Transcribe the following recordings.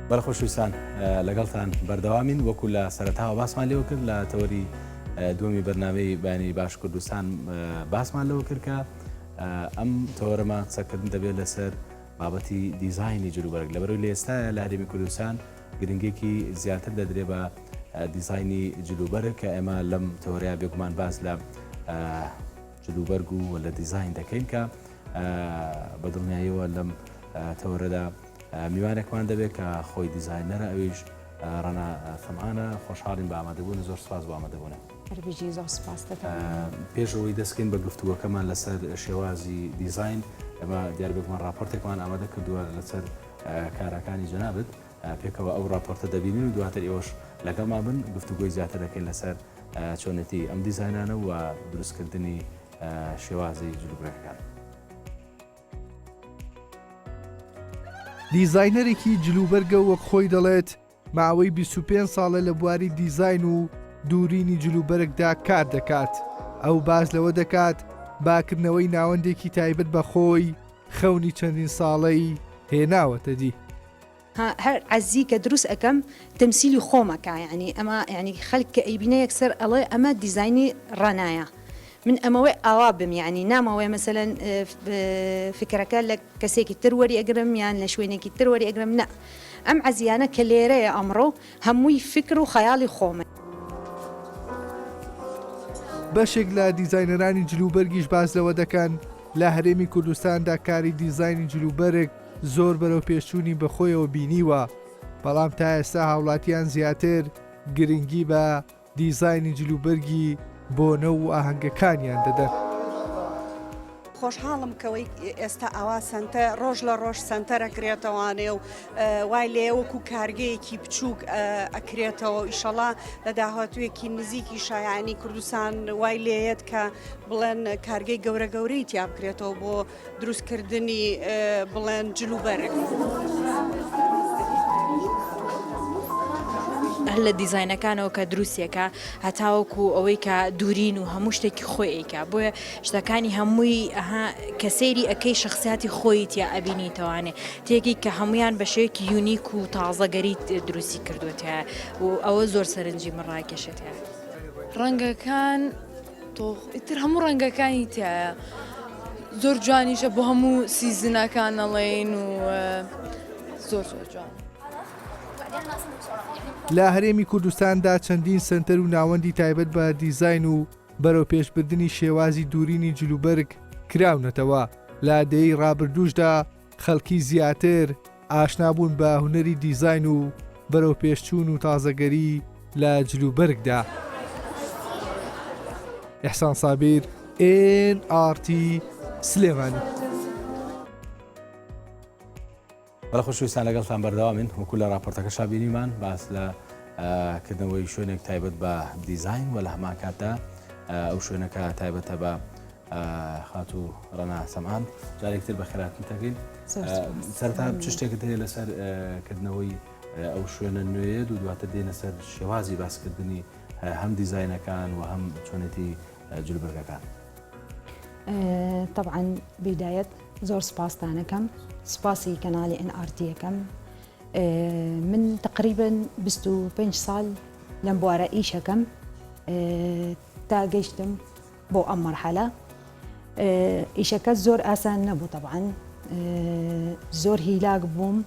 بەڵێ خۆشەویستان لەگەڵتان بەردەوامین وەکو لە سەرەتاوە باسمان لێوە کرد لە تەوەری دووەمی بەرنامەی بەیانی باش کوردستان باسمان لەوە کرد کە ئەم تەوەرەمان قسەکردن دەبێت لەسەر بابەتی دیزایانی جلوبەرگ لەبەرەوەی لە ئێستاە لە هەرێمی کوردستان گرنگێکی زیاتر دەدرێ بە دیزایانی جلوبەرگ کە ئێمە لەم تەوەرەیە بێگومان باس لە جلوبەرگ و لە دیزاین دەکەین کە بە دڵنیاییەوە لەم تەوەرەدا میوانێکمان دەبێت کە خۆی دیزاینەرە ئەویش ڕەنا سەمعانە خۆشحاڵین بە ئامادەبوون زۆر سپاس بۆ ئامادەبوونە. هەربژی زۆر سپاس دەکەم. پێش ئەوەی دەستکەین بە گفتوگۆکەمان لەسەر شێوازی دیزاین ئێمە دیار بێگومان راپۆرتێکمان ئامادە کردووە لەسەر کارەکانی جەنابت پێکەوە ئەو راپۆرتە دەبینین و دواتر ئێوەش لەگەڵمان بن گفتوگۆی زیاتر دەکەین لەسەر چۆنێتی ئەم دیزاینانە و دروستکردنی شێوازی جلوبەرگەکان. دیزاینەرێکی جلوبەرگە و وەک خۆی دەڵێت ماوەی 25 ساڵە لە بواری دیزاین و دوورینی جلوبەرگدا کار دەکات. ئەو باس لەوە دەکات باکردنەوەی ناوەندێکی تایبەت بە خۆی خەونی چەندین ساڵەی هێناوەتە دی. هەر عەزی کە دروست ئەکەم تەمسیلی خۆم ئەکا یانی ئەمە یانی خەلک کە ئەیبینێ یەکسەر ئەڵێ ئەمە دیزاینی ڕەنایە من ئەمەوێ ئاوا بم یانی نامەوێ مەسەلەن فکرەکە لە کەسێکی تر وەری ئەگرم یان لە شوێنێکی تر وەری ئەگرم نا ئەم عەزیانە کە لێرەیە ئەمڕۆ هەمووی فکر و خەیاڵی خۆمە. بەشێک لە دیزاینەرانی جلوبەرگیش باس لەوە دەکەن، لە هەرێمی کوردستاندا کاری دیزاینی جلوبەرگ زۆر بەرەوپێشچوونی بەخۆیەوە بینیوە، بەڵام تا ئێستا هاوڵاتیان زیاتر گرنگی بە دیزاینی جلوبەرگی بۆنە و ئاهەنگەکانیان دەدەن. خۆشحاڵم کەوەی ئێستا ئاوا سەنتە ڕۆژ لە ڕۆژ سەنتەر ئەکرێتەوانێ و وای لێ وەکو کارگەیەکی بچووک ئەکرێتەوە ئیشەڵا لە داهاتوویەکی نزیکی شایانی کوردستان وای لێیەت کە بڵێن کارگەی گەورە گەورەی تیا بکرێتەوە بۆ دروستکردنی بڵێن جلوبەرگ. هەر لە دیزاینەکانەوە کە دروستیەکە هەتاوەکو ئەوەی کە دوورین و هەموو شتێکی خۆی ئەیکا بۆیە شتەکانی هەمووی ئەها کە سەیری ئەەکەی شخصیاتی خۆی تیا ئەبینیتەوانێ تێکی کە هەمویان بە شێوەیەکی unique و تازەگەری دروستی کردووەتە و ئەوە زۆر سەرنجی من ڕاکێشێتە. ڕەنگەکان تۆخ ئیتر هەموو ڕەنگەکانی تایە زۆر جوانیشە بۆ هەموو season ەکان ئەڵێین و زۆر زۆر جوان. لە هەرێمی کوردستاندا چەندین سەنتەر و ناوەندی تایبەت بە دیزاین و بەرەوپێشبردنی شێوازی دوورینی جلوبەرگ کراونەتەوە، لە دەیەی ڕابردووشدا خەڵکی زیاتر ئاشنا بوون بە هونەری دیزاین و بەرەوپێشچوون و تازەگەری لە جلوبەرگدا. ئیحسان سابیر، ئێن ئاڕ تی، سلێمانی. بەڵێ خۆشەویستان لەگەڵتان بەردەوامین وەکو لە راپۆرتەکەشا بینیمان باس لە کردنەوەی شوێنێک تایبەت بە دیزاین و لە هەمان کاتدا ئەو شوێنەکە تایبەتە بە خاتوو ڕەنا سەمان جارێکتر بە خێراتن دەکەین سەرتا چ شتێکت هەیە لەسەر کردنەوەی ئەو شوێنە نوێیە و دواتر دێنە سەر شێوازی باسکردنی هەم دیزاینەکان و هەم چۆنێتی جلوبەرگەکان. طبعا بدایەت زۆر سپاستانەکەم سپاسی کەنالی ئێن ئار تیەکەم من تقریبا 25 ساڵ لەم بوارە ئیشەکەم تا گەیشتم بۆ ئەم مەرحەلە ئیشەکە زۆر ئاسان نەبوو تەبعەن زۆر هیلاک بووم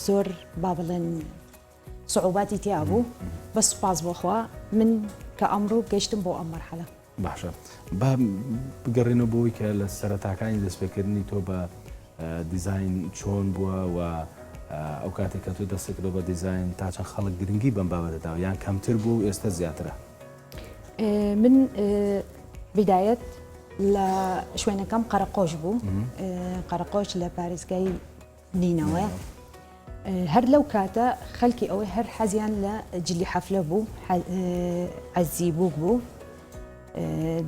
زۆر با بڵێن سعوباتی تیا بوو بەس سوپاس بۆخوا من کە ئەمڕۆ گەشتم بۆ ئەم مەرحەلە. باشە با بگەڕێنەوە بۆی کە لە سەرەتاکانی دەستپێکردنی تۆ بە دیزاین چۆن بووە و ئەو کاتێک کە تۆ دەستت کردووە بە دیزاین تا چەند خەڵک گرنگی بەم بابەتە داوە یان کەمتر بوو و ئێستا زیاترە؟ من بدایەت لە شوێنەکەم قەرەقۆش بوو قەرەقۆش لە پارێزگای نینەوە هەر لەو کاتە خەلکی ئەوەی هەر حەزیان لە جلی حەفلە بوو عەزی بووک بوو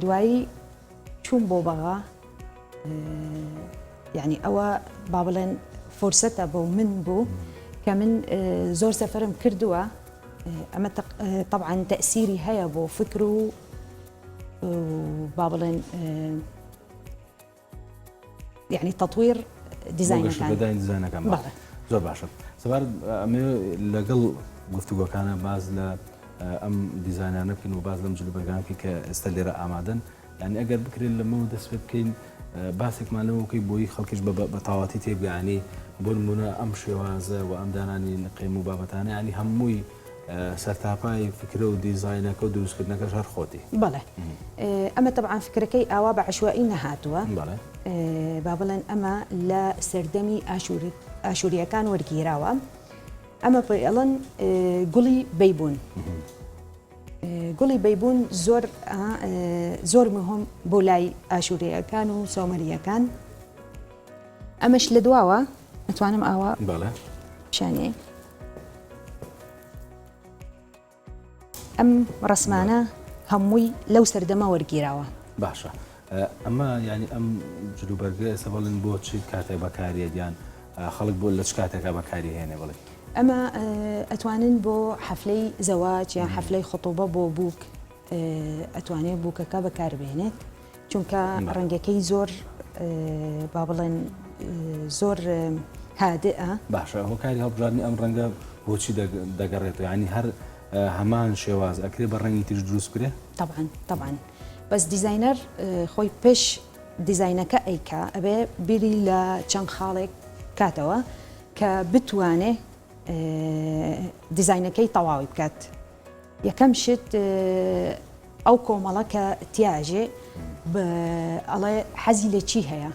دوایی چووم بۆ بەغا یعنی ئەوە با بڵێن فرسەتە بۆ من بوو کە من زۆر سەفرم کردووە ئەمە طبعا تەسیری هەیە بۆ فکر و با بڵێن یعنی تطویر دیزاینەکان. دیزاینەکان. زۆر باشە سەبارەت ئەمەوێ لەگەڵ گفتوگۆکانە باز لە ئەم دیزاینانە بکەین و باز لەم جلوبەرگانە بکەین کە ئێستا لێرە ئامادەن یانی ئەگەر بکرێت لەمەوە دەست پێ بکەین باسێکمان لەوە بکەی بۆی خەڵکیش بە تەواوەتی تێبگا ینی بۆ نمونە ئەم شێوازە و ئەم دانانی نقێم و بابەتانە ینی هەمووی سەرتاپای فکرە و دیزاینەکە و دروستکردنەکەش هەر خۆتی. بەڵێ ئەمە تەبعەن فکرەکەی ئاوا بە عەشوایی نەهاتووە با بڵێن ئەمە لە سەردەمی ئاشوورییەکان وەرگیراوە ئەمە پێی ئەڵێن گوڵی بەیبوون. گوڵی بەیبوون زۆر زۆر مهم بۆ لای ئاشوورییەکان و سۆمەرییەکان. ئەمەش لە دواوە ئەتوانم ئاوا پیشانی ئەم ڕسمانە هەمووی لەو سەردەمە وەرگیراوە. باشە ئەمە یانی ئەم جلوبەرگە ئێستا بڵێن بۆ چ کاتێک بەکاریێت یان خەڵک بۆ لە چ کاتێکا بەکاری هێنێ بڵێ؟ ئەمە ئەتوانن بۆ حەفلەی زەواج یان حەفلەی خطوبە بۆ بووک ئەتوانێت بووکەکە بەکاربێنێت چونکە ڕەنگەکەی زۆر با بڵێن زۆر هادئە. باشە هۆکاری هەڵبژاردنی ئەم ڕەنگە بۆچی دەگەڕێتەوە یانی هەر هەمان شێواز ئەکرێ بە ڕەنگی تریش دروست بکرێ؟ تەبعەن تەبعەن بەس دیزاینەر خۆی پێش دیزاینەکە ئەیکا ئەبێ بیری لە چەند خاڵێک کاتەوە کە بتوانێ دیزاینەکەی تەواوی بکات. یەکەم شت ئەو کۆمەڵە کە تیاژێ ئەڵێ حەزی لە چی هەیە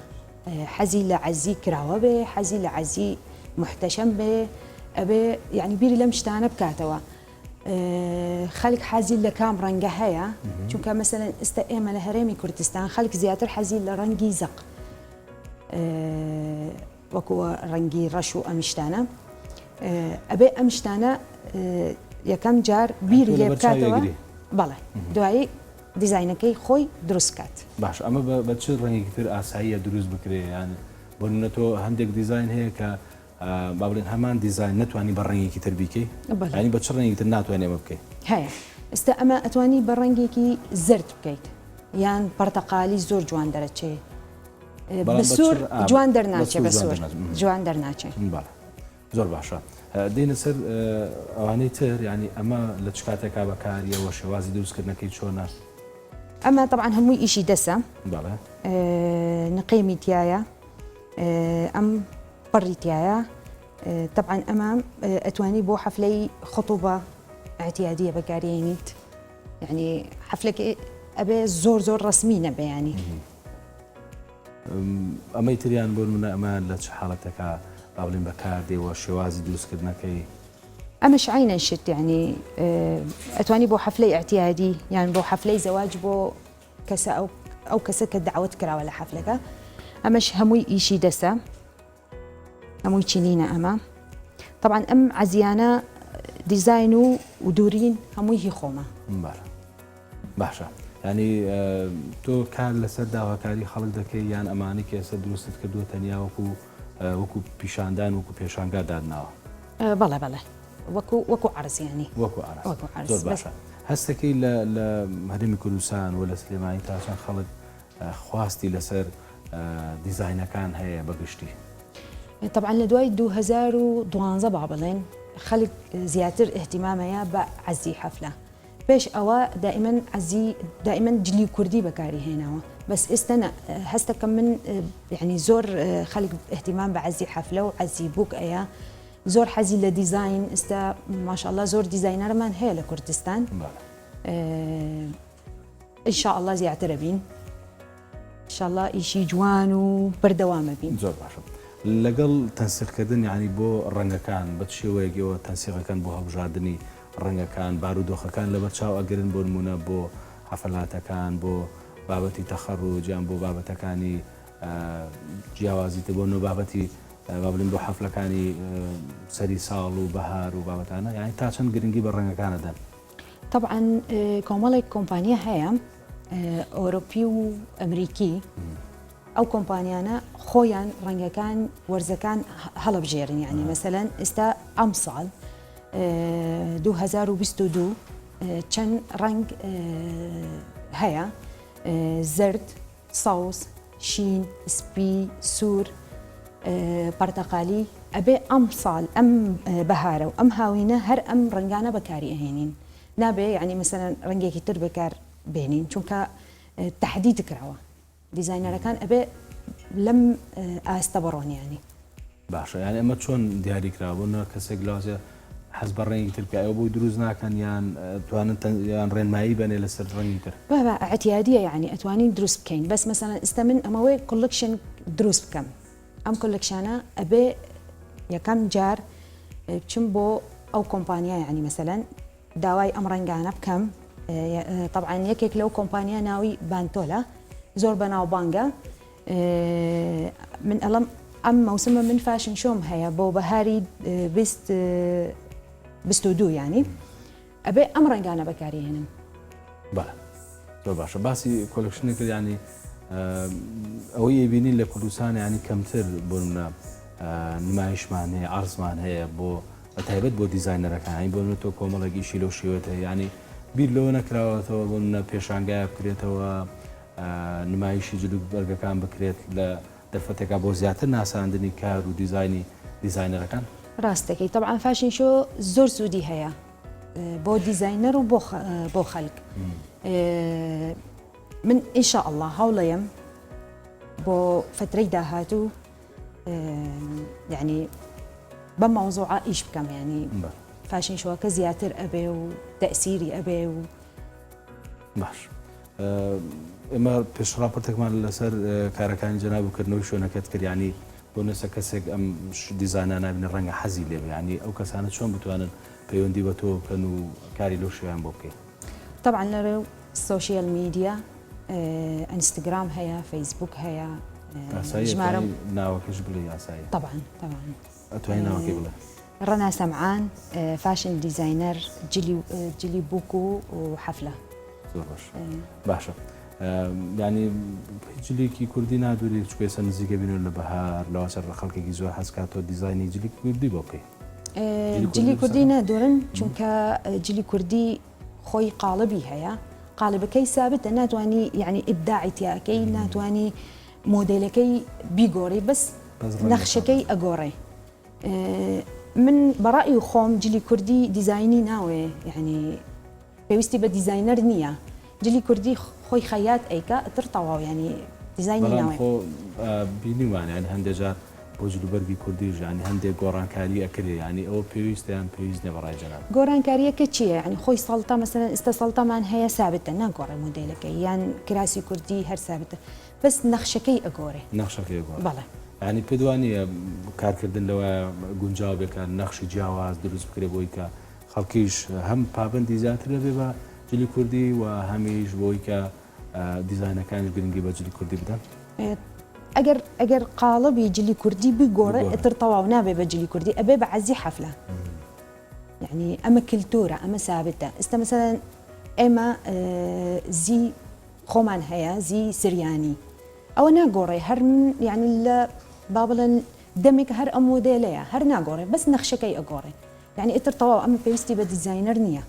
حەزی لە عەزی کراوە بێ حەزی لە عەزی محتەشەم بێ ئەبێ یعنی بیری لەم شتانە بکاتەوە خەلک حەزی لە کام ڕەنگە هەیە چونکە مەسەلەن ئێستا ئێمە لە هەرێمی کوردستان خەلک زیاتر حەزی لە ڕەنگی زەق وەکو ڕەنگی ڕەش و ئەم شتانە ئەبێ ئەم شتانە یەکەم جار بیری لێ بکاتەوە بەڵێ دوایی دیزاینەکەی خۆی دروست بکات. باش ئەمە بە چ ڕەنگێکی تر ئاساییە دروست بکرێ یان بۆ نمونە تۆ هەندێک دیزاین هەیە کە با بڵێن هەمان دیزاین نەتوانی بە ڕەنگێکی تر بیکەی یانی بە چ ڕەنگێکی تر ناتوانانی ئەمە بکەی؟ هەیە ئێستا ئەمە ئەتوانی بە ڕەنگێکی زەرد بکەیت یان پرتەقالی زۆر جوان دەرەچێ بە سوور جوان دەرناچێ بە سوور جوان دەرناچێ. زۆر باشە دێینە سەر ئەوانەی تر یانی ئەمە لە چ کاتێکا بەکاریە وە شێوازی دروستکردنەکەی چۆنە؟ ئەمە تەبعەن هەمووی ئیشی دەسە بەڵێ نقێمی تایە ئەم پەڕی تایە تەبعەن ئەمە ئەتوانی بۆ حەفلەی خطوبە اعتیادیە بەکارێنیت یعنی حەفلەکە ئەبێ زۆر زۆر ڕسمی نەبێ ینی ئەمەی تریان بۆ نمونە ئەمە لە چ حاڵەتێکا با بڵێین بەکار دێ وە شێوازی دروستکردنەکەی؟ ئەمەش عەینەن شت یانی ئەتوانی بۆ حەفلەی ئیعتیادی یان بۆ حەفلەی زەواج بۆ کەسە ئەو ئەو کەسە کە دەعوەت کراوە لە حەفلەکە ئەمەش هەمووی ئیشی دەسە هەمووی چنینە ئەمە طبعا ئەم عەزیانە دیزاین و و دوورین هەمووی هی خۆمە. بەڵێ باشە یانی تۆ کار لەسەر داواکاری خەڵک دەکەی یان ئەمانەی کە ئێستا دروستت کردووە تەنیا وەکو وەکو پیشاندان وەکو پێشانگا دادناوە؟ بەڵێ بەڵێ وەکو وەکو عەرز یانی وەکو عەرز وەکو عەرز زۆر باشە هەستەکەی لە لە هەرێمی کوردستان و لە سلێمانی تا چەند خەڵک خواستی لەسەر دیزاینەکان هەیە بە گشتی؟ تەبعەن لە دوای 2012 با بڵێن خەلک زیاتر ئیهتیمامەیە بە عەزی حەفلە پێش ئەوە دائیمەن عەزی دائیمەن جلی کوردی بەکاری هێناوە بەس ئێستا نا هەستەکەم من یعنی زۆر خەلک ئیهتیمام بە عەزی حەفلە و عەزی بووک ئەیە زۆر حەزی لە دیزاین ئێستا ماشاءاللە زۆر دیزاینەرمان هەیە لە کوردستان ان شاء اللە زیاتر ئەبین ان شاء اللە ئیشی جوان و بەردەوام ئەبین. زۆر باشە لەگەڵ تەنسیق کردن یانی بۆ ڕەنگەکان بە چ شێوەیەک ئێوە تەنسیقەکەن بۆ هەڵبژاردنی ڕەنگەکان بارودۆخەکان لەبەر چاو ئەگرن بۆ نموونە بۆ حەفەلاتەکان بۆ بابەتی تەخەروج یان بۆ بابەتەکانی جیاوازی تر بۆ نۆ بابەتی با بڵێین بۆ حەفلەکانی سەری ساڵ و بەهار و بابەتانە یانی تا چەند گرنگی بە ڕەنگەکان ئەدەن؟ تەبعەن کۆمەڵێک کۆمپانیا هەیە ئەوروپی و ئەمریکی ئەو کۆمپانیانە خۆیان ڕەنگەکان وەرزەکان هەڵبژێرن یعنی مەسەلەن ئێستا ئەم ساڵ 2022 چەند ڕەنگ هەیە زرد سەوز شین سپی سوور. پرتەقالی ئەبێ ئەم ساڵ ئەم بەهارە و ئەم هاوینە هەر ئەم ڕەنگانە بەکاری ئەهێنین نابێ یعنی مەسەلەن ڕەنگێکی تر بەکار بێنین چونکە تەحدید کراوە دیزاینەرەکان ئەبێ لەم ئاستە بڕۆن یانی. باشە یانی ئەمە چۆن دیاری کرا بۆ نە کەسێک لاوازە حەز بە ڕەنگی تر بکە ئێوە بۆی دروست ناکەن یان توانن یان ڕێنمایی بەنێ لەسەر ڕەنگی تر؟ بابە ئەعتیادیە یانی ئەتوانین دروست بکەین بەس مەسەلەن ئیستا من ئەمەوێ collection دروست بکەم ئەم collection ە ئەبێ یەکەم جار بچم بۆ ئەو کۆمپانیا یانی مەسەلەن داوای ئەم ڕەنگانە بکەم تەبعەن یەکێک لەو کۆمپانیا ناوی بانتۆلە زۆر بەناوبانگە من ئەڵم ئەم مەوسمە من fashion show م هەیە بۆ بەهاری 22 ینی ئەبێ ئەم ڕەنگانە بەکاری هێنم بەڵێ زۆر باشە باسی collection ی کرد ینی ئەوەی ئەیبینین لە کوردستان ینی کەمتر بۆ منە نمایشمان هەیە عرضمان هەیە بۆ بە تایبەت بۆ دیزاینەرەکان یانی بۆ نمونە تۆ کۆمەڵێک ئیشی لەو شێوەت هەیە یانی بیر لەوە نەکراوەتەوە بۆ نمونە پێشانگایە بکرێتەوە نمایشی جلوک بەرگەکان بکرێت لە دەرفەتێکا بۆ زیاتر ناساندنی کار و دیزاینی دیزاینەرەکان. ڕاست دەکەی تەبعەن fashion show زۆر سوودی هەیە بۆ دیزاینەر و بۆ خەلک من ان شاء اللە هەوڵەیەم بۆ فەترەی داهاتوو یعنی بەم مەوزوعە ئیش بکەم ینی fashion show ەکە زیاتر ئەبێ و تەسیری ئەبێ و باش ئێمە پێش راپۆرتێکمان لەسەر کارەکانی جەناب و کردنەوەی شوێنەکەت کرد ینی بۆ نەسە کەسێک ئەم دیزانە نابینە ڕەنگە حەزی لێ ینی ئەو کەسانە چۆن بتوانن پەیوەندی بە تۆ بکەن و کاری لەو شوێن بۆ بکەیت طبعا لە ڕێو social media ئینستاگرام هەیە فەیسبوک هەیە ژمارە ناوەکەش بڵێ یاسایی طبعا طبعا ئەتوانی ناوەکەی بڵێ ڕەنا سەمعان fashion designer جلی جلی بووک و حەفلە زۆر باش باشە ینی جلێکی کوردی نادووری چکێسە نزیکە بینەوە لە بەهار لەوە سەر خەڵکێکی زۆر حەزکاتەوە دیزاینی جلی کوردی بۆ بکەی جلی کوردی نادورن چونکە جلی کوردی خۆی قاڵبی هەیە قاڵبەکەی سابتە ناتوانی یعنی ئیبداعی تیاکەی ناتوانی مۆدێلەکەی بیگۆڕی بەس نەخشەکەی ئەگۆڕێ من بەڕئی خۆم جلی کوردی دیزایانی ناوێ یعنی پێویستی بە دیزاینەر نییە جلی کوردی خۆی خەیات ئەیکا ئیتر تەواو یانی دیزاینی بەڵام ناوێ. خۆ بینیومانە یانی هەندێ جار بۆ جلوبەرگی کوردیش یانی هەندێک گۆڕانکاری ئەکرێ یانی ئەوە پێویستە یان پێویست نیە بەڕای جەنابت؟ گۆڕانکاریەکە چیە یانی خۆی سەڵتە مەسەلەن ئیستا سەڵتەمان هەیە سابتە ناگۆڕێ مۆدێلەکەی یان کراسی کوردی هەر سابتە بەس نەخشەکەی ئەگۆرێ. نەخشەکەی ئەگۆڕێ. بەڵێ. یانی پێت وا نیە کارکردن لەوەیە گونجاو بێ کە نەخشی جیاواز دروست بکرێ بۆی کە خەڵکیش هەم پابەندی زیاتر دەبێ بە جلی کوردی و هەمیش بۆی کە دیزاینەکانیش گرنگی بە جلی کوردی بدەن. ئەگەر ئەگەر قاڵبی جلی کوردی بگۆڕێ ئیتر تەواو نابێ بە جلی کوردی ئەبێ بە عەزی حەفلە یعنی ئەمە کللتورە ئەمە سابتە ئێستا مەسەلەن ئێمە زی خۆمان هەیە زی سریانی ئەوە ناگۆڕێ هەر یعنی لە با بڵێن دەمێک هەر ئەم مۆدێلەیە هەر ناگۆڕێ بەس نەخشەکەی ئەگۆڕێ یانی ئیتر تەواو ئەمە پێویستی بە دیزاینەر نییە.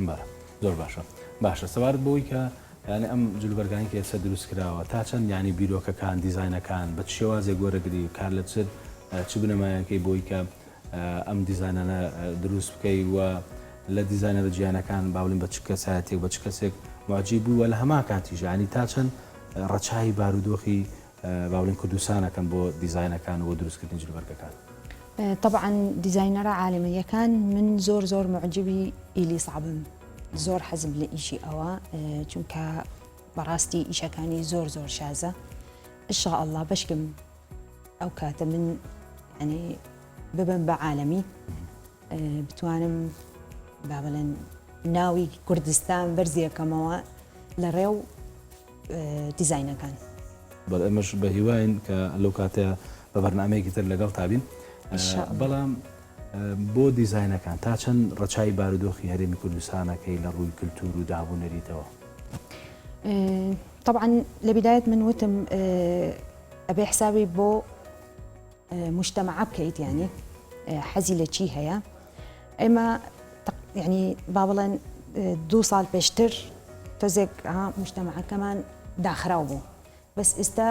بەڵێ زۆر باشە باشە سەبارەت بەوەی کە یانی ئەم جلوبەرگانەی کە ئێستا دروست کراوە تا چەند یانی بیرۆکەکان دیزاینەکان بە چ شێوازێک وەرەگری کار لە چ چ بنەمایەکەی بۆی کە ئەم دیزاینانە دروست بکەی و لە دیزاینەرە جیهانەکان با بڵێین بە چ کەسایەتێک بە چ کەسێک موعجیب بووی و لە هەمان کاتیش یانی تا چەند ڕەچاوی بارودۆخی با بڵێین کوردستان ئەکەن بۆ دیزاینەکان و بۆ دروستکردنی جلوبەرگەکان؟ تەبعەن دیزاینەرە عالەمییەکان من زۆر زۆر موعجیبی ئیلی سەعبم زۆر حەزم لە ئیشی ئەوە چونکە بەڕاستی ئیشەکانی زۆر زۆر شازە ان شاء اللە بەشکم ئەو کاتە من ینی ببم بە عالەمی بتوانم با بڵێن ناوی کوردستان بەرزیەکەمەوە لە ڕێو دیزاینەکان. بەڵێ ئێمەش بە هیواین کە لەو کاتەیا بە بەرنامەیەکی تر لەگەڵتا بین. بەڵام بۆ دیزاینەکان تا چەند ڕەچاوی بارودۆخی هەرێمی کوردستان ئەکەی لە ڕووی کلتور و داب و نەریتەوە؟ تەبعەن لە بیدایەت من وتم ئەبێ حسابی بۆ موجتەمەعە بکەیت یانی حەزی لە چی هەیە ئێمە یعنی با بڵێن دوو ساڵ پێشتر تۆزێک موجتەمەعەکەمان داخراو بوو بەس ئێستا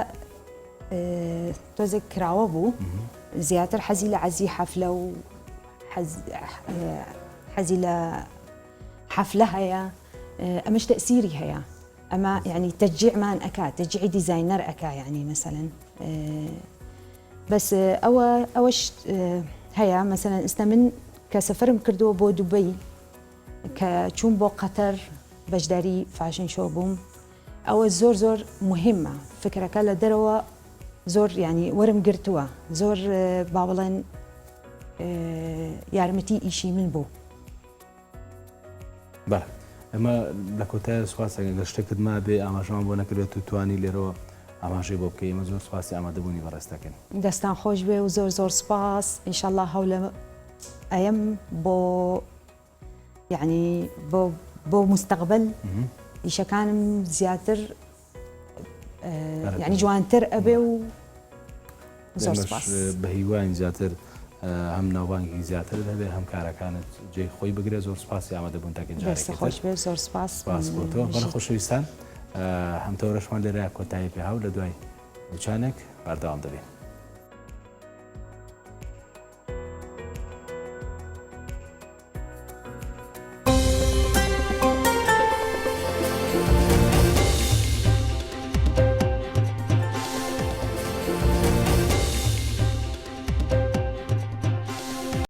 تۆزێک کراوە بوو. زیاتر حەزی لە عەزی حەفلە و حەزی لە حەفلە هەیە ئەمەش تەسیری هەیە ئەمە یعنی تەجیعمان ئەکا تەجیعی دیزاینەر ئەکا یعنی مەسەلەن بەس ئەوە ئەوەش هەیە مەسەلەن ئێستا من کە سەفرم کردووە بۆ دوبەی کە چوون بۆ قەتەر بەشداری fashion show بووم ئەوە زۆر زۆر مهمە فکرەکە لە دەرەوە زۆر ینی وەرم گرتووە زۆر با بڵێن یارمەتی ئیشی من بوو. بەڵێ ئەمە لە کۆتای سوپاس ئەگەر شتێکت مابێ ئاماژەمان بۆ نەکردێت و توانی لێرەوە ئاماژەی بۆ بکەی ئێمە زۆر سوپاسی ئامادەبوونی بەڕێز دەکەین. دەستان خۆش بێ و زۆر زۆر سپاس ئینشەڵا هەولە ئەیەم بۆ یعنی بۆ بۆ مستەقبل ئیشەکانم زیاتر یعنی جوانتر ئەبێ و زۆر سپاس. بە هیواین زیاتر هەم ناوبانگی زیاتر هەبێ هەم کارەکانت جێی خۆی بگرێ زۆر سپاسی ئامادەبوون تاکە جارێکی خۆش بێ زۆر سپاس سپاس بۆ تۆ بەڵێ خۆشەویستان هەم تەوەرەشمان لێرە کۆتایی پێ هاو لە دوای وچانێک بەردەوام دەبین.